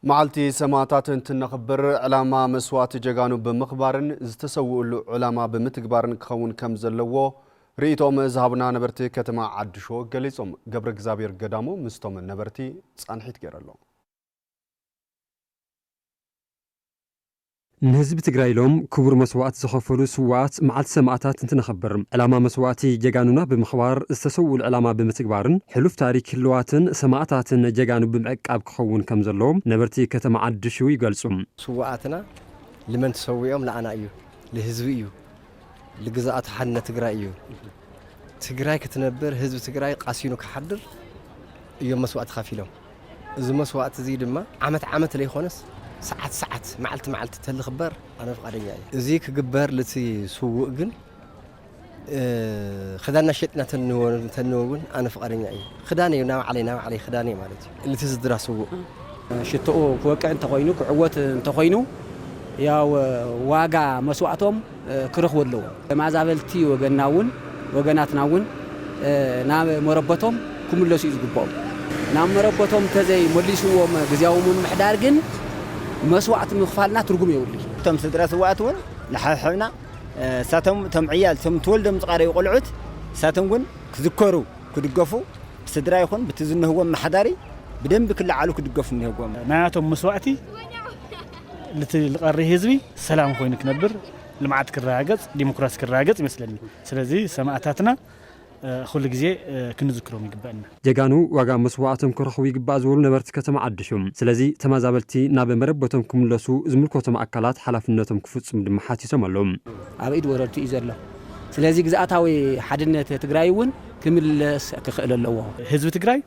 መዓልቲ ሰማእታት እንትነኽብር፣ ዕላማ መስዋእቲ ጀጋኑ ብምኽባርን ዝተሰውእሉ ዕላማ ብምትግባርን ክኸውን ከም ዘለዎ ርእይቶኦም ዝሃቡና ነበርቲ ከተማ ዓዲሾ ገሊጾም። ገብረ እግዚኣብሔር ገዳሙ ምስቶም ነበርቲ ጻንሒት ገይሩ ኣሎ። ንህዝቢ ትግራይ ኢሎም ክቡር መስዋእቲ ዝኸፈሉ ስዉኣት መዓልቲ ሰማእታት እንትነኽብር፣ ዕላማ መስዋእቲ ጀጋኑና ብምኽባር፣ ዝተሰውኡሉ ዕላማ ብምትግባርን ሕሉፍ ታሪክ ህልዋትን ሰማእታትን ጀጋኑ ብምዕቃብ ክኸውን ከም ዘለዎ ነበርቲ ከተማ ዓዲ ሽው ይገልጹ። ስውኣትና ልመን ተሰዊኦም ለኣና እዩ። ለህዝቢ እዩ፣ ልግዛኣት ሓድነት ትግራይ እዩ። ትግራይ ክትነብር ህዝቢ ትግራይ ቃሲኑ ክሓድር እዮም መስዋእቲ ከፊሎም። እዚ መስዋእቲ እዚ ድማ ዓመት ዓመት ለይኮነስ ሰዓት ሰዓት መዓልቲ መዓልቲ ተልኽበር ኣነ ፍቓደኛ እየ። እዚ ክግበር ልቲ ስውእ ግን ክዳንና ሸጥና ተንወ እውን ኣነ ፍቓደኛ እየ። ክዳን እዩ ናባዕለይ ናባዕለይ ክዳን እየ ማለት እዩ። ልቲ ዝድራ ስውእ ሽትኡ ክወቅዕ እንተኾይኑ ክዕወት እንተኾይኑ ያው ዋጋ መስዋእቶም ክረኽቡ ኣለዎ። ተማዛበልቲ ወገንና እውን ወገናትና እውን ናብ መረበቶም ክምለሱ እዩ ዝግብኦም። ናብ መረበቶም እንተዘይ መሊስዎም ግዜያዊ ምምሕዳር ግን መስዋእቲ ምኽፋልና ትርጉም የብሉ። እቶም ስድራ ስዋእት እውን ንሓብሕብና እሳቶም እቶም ዕያል እቶም ተወልዶም ዝቃረዩ ቆልዑት እሳቶም ግን ክዝከሩ ክድገፉ ብስድራ ይኹን ብቲ ዝንህዎም መሓዳሪ ብደንቢ ክለዓሉ ክድገፉ እኒህዎም። ናያቶም መስዋእቲ ልቲ ልቐሪ ህዝቢ ሰላም ኮይኑ ክነብር ልምዓት ክረጋገፅ ዲሞክራሲ ክረጋገፅ ይመስለኒ። ስለዚ ሰማእታትና ኩሉ ግዜ ክንዝክሮም ይግበአና። ጀጋኑ ዋጋ መስዋእቶም ክረኽቡ ይግባእ ዝበሉ ነበርቲ ከተማ ዓዲ ሹም፣ ስለዚ ተመዛበልቲ ናብ መረበቶም ክምለሱ ዝምልከቶም ኣካላት ሓላፍነቶም ክፍፅሙ ድማ ሓቲቶም ኣለዉ። ኣብ ኢድ ወረርቲ እዩ ዘሎ። ስለዚ ግዝኣታዊ ሓድነት ትግራይ እውን ክምለስ ክኽእል ኣለዎ። ህዝቢ ትግራይ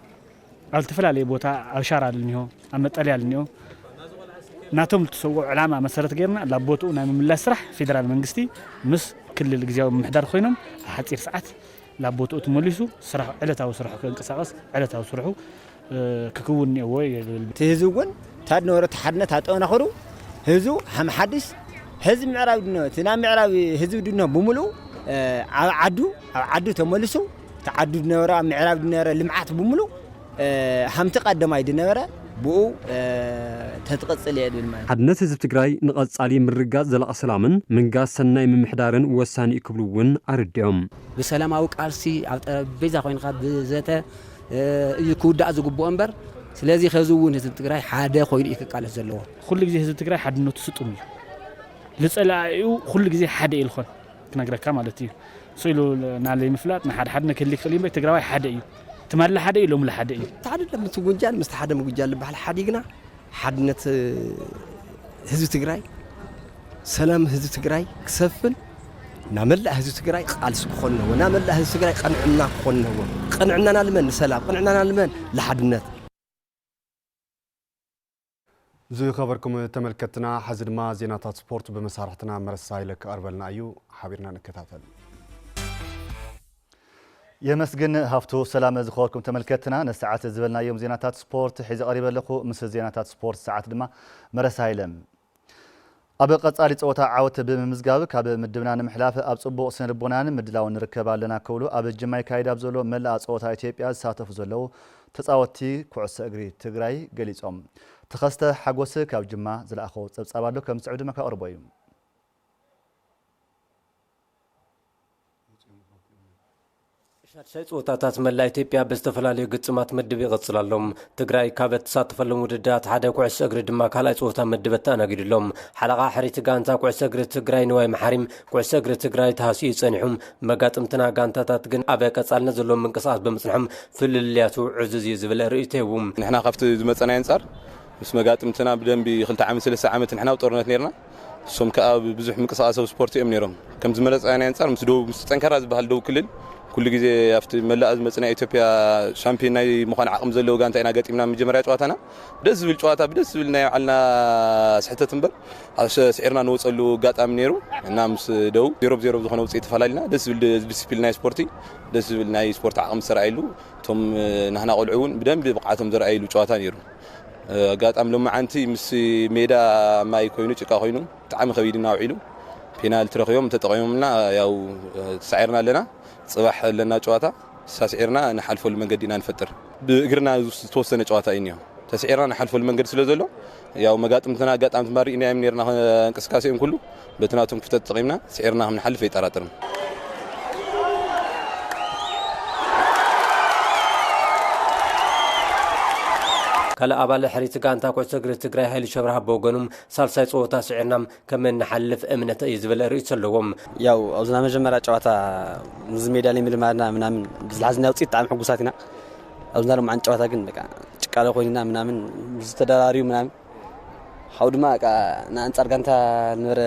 ኣብ ዝተፈላለየ ቦታ ኣብ ሻራ ልኒሆ ኣብ መጠለያ ልኒሆ ናቶም ልትሰውዑ ዕላማ መሰረት ገይርና ላቦትኡ ናይ ምምላስ ስራሕ ፌደራል መንግስቲ ምስ ክልል ግዜያዊ ምምሕዳር ኮይኖም ኣብ ሓፂር ሰዓት ናብ ቦትኡ ተመሊሱ ስራሕ ዕለታዊ ስርሑ ክንቀሳቐስ ዕለታዊ ስርሑ ክክውን እኒኦዎ ይብል። እቲ ህዝቢ እውን እታ ዝነበረቶ ሓድነት ኣጠናኽሩ ህዝቡ ሃም ሓድሽ ህዝቢ ምዕራብ ድኖ እቲ ናብ ምዕራብ ህዝቢ ድኖ ብምሉኡ ኣብ ዓዱ ኣብ ዓዱ ተመሊሱ እቲ ዓዱ ዝነበረ ኣብ ምዕራብ ዝነበረ ልምዓት ብምሉእ ሃምቲ ቀደማይ ዝነበረ ብኡ ተትቕፅል እየ ድብል ማለት። ሓድነት ህዝቢ ትግራይ ንቐፃሊ ምርጋፅ ዘላቒ ሰላምን ምንጋስ ሰናይ ምምሕዳርን ወሳኒ እዩ ክብሉ እውን ኣረዲኦም። ብሰላማዊ ቃልሲ ኣብ ጠረጴዛ ኮይንካ ብዘተ እዩ ክውዳእ ዝግብኦ እምበር ስለዚ ከዚ እውን ህዝቢ ትግራይ ሓደ ኮይኑ እዩ ክቃለስ ዘለዎ። ኩሉ ግዜ ህዝቢ ትግራይ ሓድነቱ ስጡም እዩ። ልፀላኢኡ ኩሉ ግዜ ሓደ እዩ ልኾን ክነግረካ ማለት እዩ። ስኢሉ ናለይ ምፍላጥ ንሓደ ሓደ ንክህሊ ክእል እምበር ትግራዋይ ሓደ እዩ። ትማሊ ሓደ እዩ ሎምለ ሓደ እዩ። ተሓደ ምስ ጉንጃል ምስ ተሓደ ምጉጃል ዝበሃል ሓዲግና ሓድነት ህዝቢ ትግራይ ሰላም ህዝቢ ትግራይ ክሰፍን ናመላእ ህዝቢ ትግራይ ቃልሲ ክኾን ነዎ ናመላእ ህዝቢ ትግራይ ቅንዕና ክኾን ነዎ። ቅንዕናና ልመን ንሰላም ቅንዕናና ልመን ለሓድነት። ዝኸበርኩም ተመልከትና፣ ሐዚ ድማ ዜናታት ስፖርት ብመሳርሕትና መረሳ ሃይለ ክቐርበልና እዩ። ሓቢርና ንከታተል። የመስግን ሃፍቱ። ሰላም ዝኸበርኩም ተመልከትና፣ ንሰዓት ዝበልናዮም ዜናታት ስፖርት ሒዘ ቀሪበ ኣለኹ። ምስ ዜናታት ስፖርት ሰዓት ድማ መረሳ ሃይለ። ኣብ ቀጻሊ ጸወታ ዓወት ብምምዝጋብ ካብ ምድብና ንምሕላፍ ኣብ ጽቡቕ ስነልቦናን ምድላውን ንርከብ ኣለና ክብሉ ኣብ ጅማ ይካየድ ኣብ ዘሎ መላኣ ጸወታ ኢትዮጵያ ዝሳተፉ ዘለዉ ተጻወትቲ ኩዕሶ እግሪ ትግራይ ገሊጾም። ተኸስተ ሓጎስ ካብ ጅማ ዝለኣኾ ጸብጻብ ኣሎ ከም ዝስዕብ ድማ ከቕርቦ እዩ። ሻድሻይ ፀወታታት መላእ ኢትዮጵያ ብዝተፈላለዩ ግጥማት ምድብ ይቕፅል ኣሎ። ትግራይ ካብ እትሳተፈሎም ውድድራት ሓደ ኩዕሶ እግሪ ድማ ካልኣይ ፀወታ ምድብ ኣተኣናጊዱ ኣሎ። ሓለቓ ሕርይቲ ጋንታ ኩዕሶ እግሪ ትግራይ ንዋይ መሓሪም ኩዕሶ እግሪ ትግራይ ተሃስዩ እዩ ፀኒሑ፣ መጋጥምትና ጋንታታት ግን ኣብ ቀፃልነት ዘለዎ ምንቅስቓስ ብምፅንሖም ፍልልያቱ ዕዙዝ እዩ ዝብል ርእይቶ ይህቡ። ንሕና ካብቲ ዝመፀናዮ ኣንፃር ምስ መጋጥምትና ብደንቢ ክልተ ዓመት ሰለስተ ዓመት ንሕና ኣብ ጦርነት ነርና። እሶም ከኣ ብዙሕ ምንቅስቃስ ኣብ ስፖርት እዮም ነይሮም። ከም ዝመረጽናዮ ኣንጻር ምስ ደቡብ ምስ ጠንካራ ዝበሃል ደቡብ ክልል ኩሉ ግዜ ኣብቲ መላእ ዝመጽእ ናይ ኢትዮጵያ ሻምፒዮን ናይ ምዃን ዓቕሚ ዘለዎ ጋንታ ኢና ገጢምና መጀመርያ ጨዋታና። ደስ ዝብል ጨዋታ ብደስ ዝብል ናይ ባዕልና ስሕተት እምበር ስዒርና ንወጸሉ ኣጋጣሚ ነይሩ እና ምስ ደቡብ ዜሮ ብዜሮ ብዝኾነ ውፅኢት ተፈላሊና። ደስ ዝብል ዲስፕሊን ናይ ስፖርቲ ደስ ዝብል ናይ ስፖርት ዓቕሚ ዝተረኣየሉ እቶም ናህና ቆልዑ እውን ብደንቢ ብቕዓቶም ዘረኣየሉ ጨዋታ ነይሩ። ኣጋጣሚ ሎማዓንቲ ምስ ሜዳ ማይ ኮይኑ ጭቃ ኮይኑ ብጣዕሚ ከቢድና ውዒሉ ፔናልቲ ረኺቦም ተጠቒሞምና ያው ተሳዒርና ኣለና። ፅባሕ ኣለና ጨዋታ ሳስዒርና ንሓልፈሉ መንገዲ ኢና ንፈጥር። ብእግርና ዝተወሰነ ጨዋታ እዩ እኒኦ ተስዒርና ንሓልፈሉ መንገዲ ስለ ዘሎ ያው መጋጥምትና ኣጋጣሚ ትማሪ ኢና እዮም ነርና እንቅስቃሴኦም ኩሉ በቲ ናቶም ክፍተት ተጠቒምና ስዒርና ከም ንሓልፍ ኣይጠራጥርን። ካልእ ኣባል ሕሪት ጋንታ ኩዕሶ እግሪ ትግራይ ሃይሉ ሸብርሃ ብወገኑ ሳልሳይ ፀወታ ስዒርና ከም እንሓልፍ እምነት እዩ ዝብል ርእይቶ ኣለዎም። ያው ኣብዚ ናይ መጀመርያ ጨዋታ ምስዚ ሜዳ ላይ ምልማድና ምናምን ብዝሓዝናዮ ውፅኢት ብጣዕሚ ሕጉሳት ኢና። ኣብዚ ናይ ሎምዓንቲ ጨዋታ ግን በቃ ጭቃለ ኮይንና ምናምን ዝተደራርዩ ምናምን ሓው ድማ በቃ ንኣንፃር ጋንታ ዝነበረ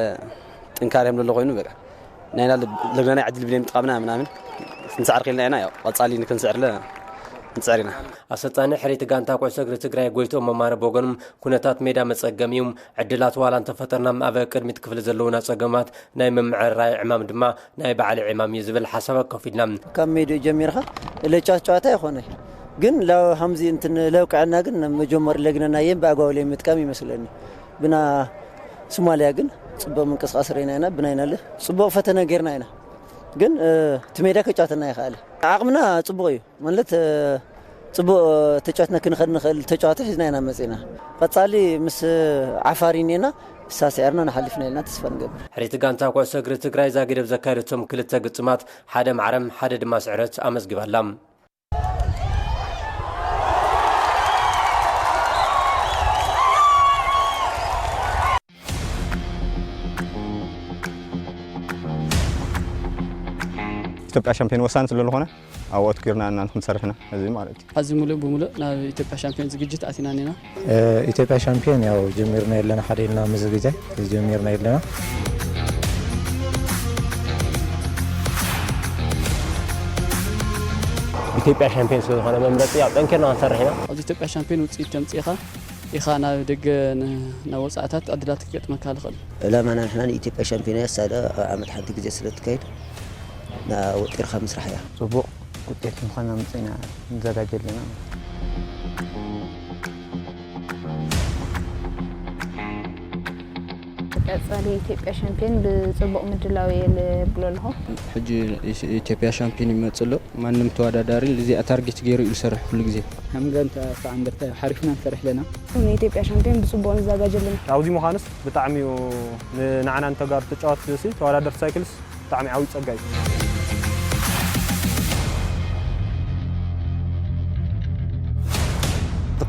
ጥንካሬ ከም ዘሎ ኮይኑ በቃ ናይና ልብ- ለግናናይ ዕድል ብለይ ምጥቃምና ምናምን ክንስዕር ክኢልና ኢና። ያው ቀጻሊ ንክንስዕርለ ንጽዕር ኢና። ኣሰልጣኒ ሕሪት ጋንታ ኩዕሶ እግሪ ትግራይ ጎይትኦም መማረ ብወገኖም፣ ኩነታት ሜዳ መጸገም እዩ፣ ዕድላት ዋላ እንተፈጠርና ኣብ ቅድሚት ክፍሊ ዘለውና ጸገማት ናይ ምምዕርራይ ዕማም ድማ ናይ ባዕሊ ዕማም እዩ ዝብል ሓሳብ ኣካፊልና። ካብ ሜድኡ ጀሚርካ ለጫት ጨዋታ ይኾነ ግን ለው ሀምዚ እንትን ለውቅዕና ግን መጀመር ለግነናየን ብኣግባቡ ለይ ምጥቃም ይመስለኒ። ብና ሶማሊያ ግን ጽቡቕ ምንቅስቃስ ርኢና ኢና፣ ብናይና ለ ጽቡቕ ፈተነ ጌርና ኢና። ግን እቲ ሜዳ ከጫወተና ይኽኣለ ዓቕምና ጽቡቕ እዩ ማለት ጽቡቕ ተጫወትና ክንኸድ ንኽእል ተጫዋቲ ሒዝና ኢና መጺና። ቀጻሊ ምስ ዓፋር እኔና ሳስዕርና ንሓልፍና ኢልና ተስፋ ንገብር። ሕሪት ጋንታ ኩዕሶ እግሪ ትግራይ ዛጊድ ኣብ ዘካየደቶም ክልተ ግጥማት ሓደ ማዕረም ሓደ ድማ ስዕረት ኣመዝጊባላ። ኢትዮጵያ ሻምፒዮን ወሳኒ ስለዝኾነ ኣብኡ ኣትኪርና እና ክንሰርሕና እዚ ማለት እዩ። ኣብዚ ሙሉእ ብሙሉእ ናብ ኢትዮጵያ ሻምፒዮን ዝግጅት ኣቲና ኔና። ኢትዮጵያ ሻምፒዮን ያው ጀሚርና የለና ሓደ ኢልና ምዝግጃ ጀሚርና የለና። ኢትዮጵያ ሻምፒዮን ስለዝኾነ መምረፂ ያው ጠንኪርና ክንሰርሕ ኢና። ኣብዚ ኢትዮጵያ ሻምፒዮን ውፅኢት ተምፅኢኻ ኢኻ ናብ ደገ ን- ናብ ወፃእታት ዕድላት ክገጥመካ ዝኽእል። ዕላማና ንሕና ንኢትዮጵያ ሻምፒዮና እያ ሳለ ኣብ ዓመት ሓንቲ ግዜ ስለ ትካየድ ንኣ ወጢርካ ምስራሕ እያ። ፅቡቕ ውጤት ምዃና ምፅና ንዘጋጀ ኣለና። ቀፃሊ ኢትዮጵያ ሻምፒዮን ብፅቡቕ ምድላው እየ ልብሎ ኣለኹ። ሕጂ ኢትዮጵያ ሻምፒዮን ይመፅእ ኣሎ። ማንም ተወዳዳሪ እዚኣ ታርጌት ገይሩ እዩ ዝሰርሕ ኩሉ ግዜ። ከም ጋንታ ከዓ እንደርታ ሓሪፍና ንሰርሕ ኣለና። ንኢትዮጵያ ሻምፒዮን ብፅቡቕ ንዘጋጀ ኣለና። ኣብዚ ምዃንስ ብጣዕሚ እዩ ንዓና ንተጋሩ ተጫወትቲ ሲ ተወዳደርቲ ሳይክልስ ብጣዕሚ ዓብዪ ፀጋ እዩ።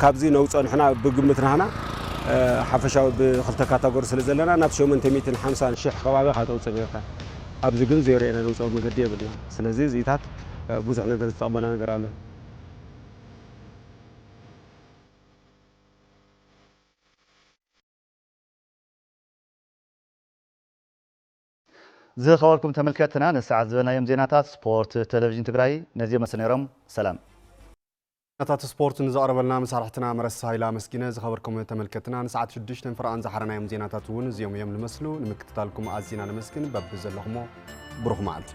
ካብዚ ነውፅኦ ንሕና ብግምት ናህና ሓፈሻዊ ብክልተ ካታጎሪ ስለ ዘለና ናብ ሸሞንተ ሚእትን ሓምሳን ሽሕ ከባቢ ካብ ተውፅእ ነርካ። ኣብዚ ግን ዜሮ ኢና ነውፅኦ መገዲ የብልና። ስለዚ እዚታት ብዙሕ ነገር ዝጠቕመና ነገር ኣሎ። ዝኸበርኩም ተመልከትና ንሰዓት ዝበልናዮም ዜናታት ስፖርት ቴሌቪዥን ትግራይ ነዚኦም መሰ ነይሮም። ሰላም። ዜናታት ስፖርት ንዘቕረበልና መሳርሕትና መረሳ ሃይለ ኣመስጊነ። ዝኸበርኩም ተመልከትና ንሰዓት ሽዱሽተ ፍርቓን ዝሓረናዮም ዜናታት እውን እዚኦም እዮም ዝመስሉ። ንምክትታልኩም ኣዚና ነመስግን። በብዘለኹሞ ብሩኽ መዓልቲ።